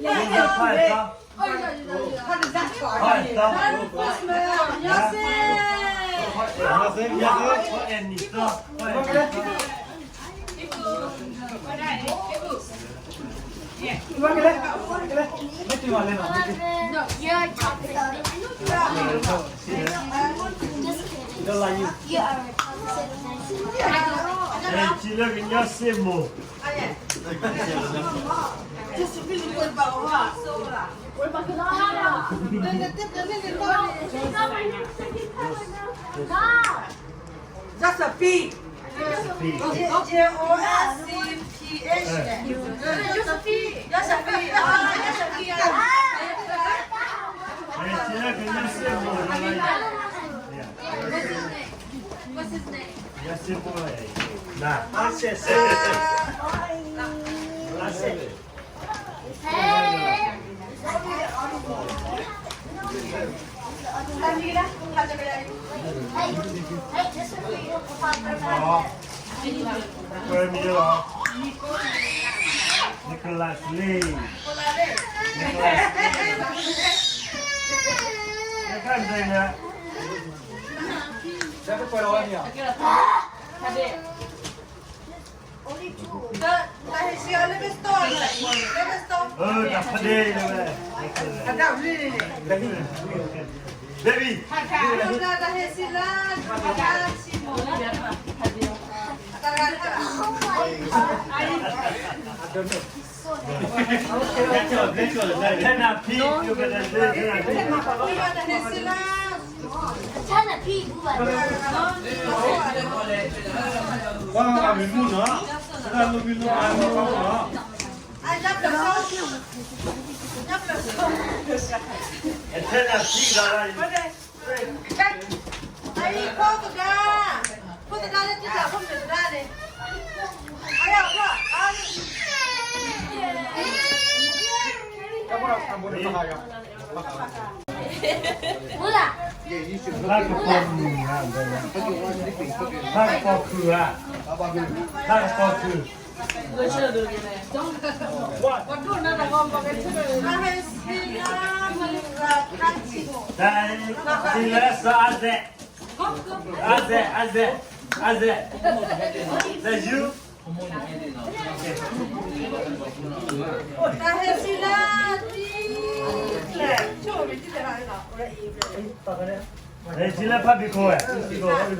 Just kidding. You are a toxic person. လၢကညီစ့မိၢ် Josephine. Josephine. J O S E P H. Josephine. Josephine. Ah, Josephine. What's his name? What's his name? Josephine. Nah. Hey. Nicholas Lee. Nicholas Lee. Baby. Mula. ဖးကပီၤခုၣ်ဧါ, ဖးကပီၤခုၣ်, တၢ်စံးလၢစီၤအၤစဲး, အၤစဲး, အၤစဲး, အၤစဲး, တၢ်ယူ ဟဲစံလၢဖးဘံၣ်ခိၣ်ဝဲ, ဘံၣ်ခိၣ်, ဘံၣ်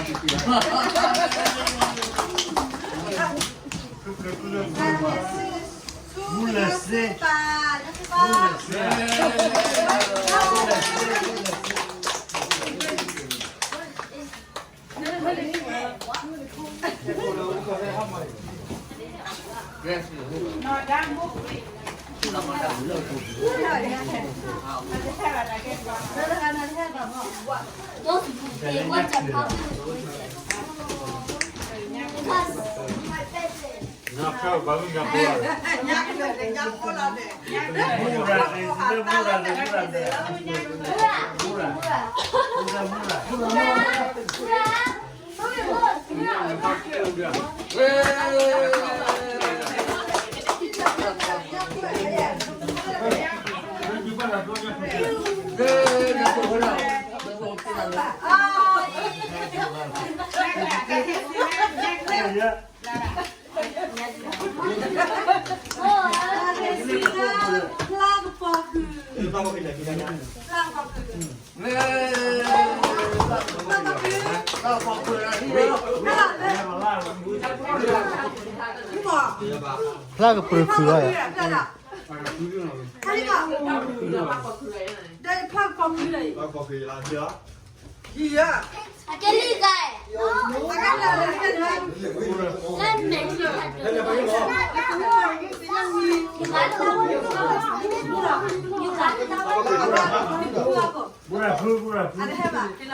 ခိၣ်. ဖျါကပၢၤခုၣ်လီၤယၤ,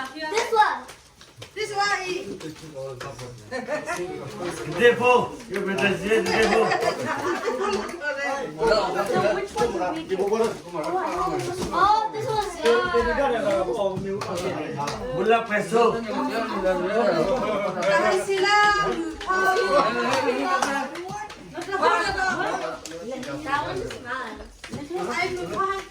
This one. This one is. Didê phô, yô, bê tê didê phô. Oh, this one is. Bula peso. That one is mine.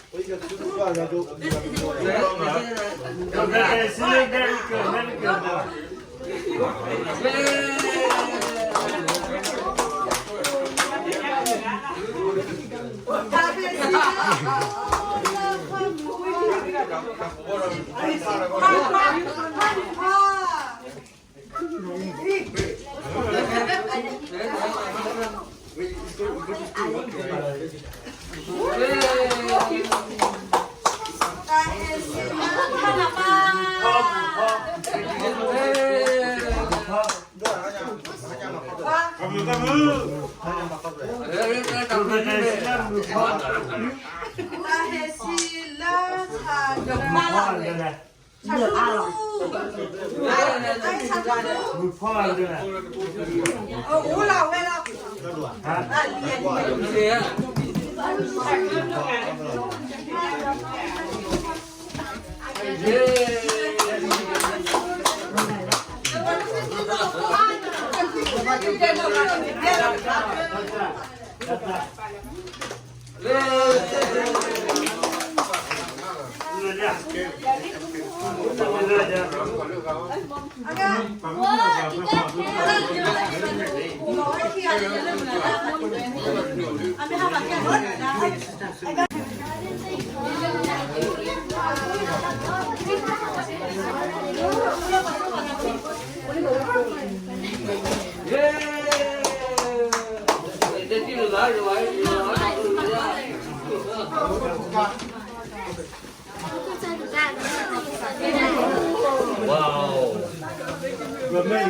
တၢ်ဟဲဆံလၢဆၣ်ကရၢ, ဆၣ်ကရၢ, ဆၣ်ကရၢ, အိၣ်လီၤဝဲလီၤ.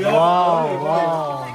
Wow, wow.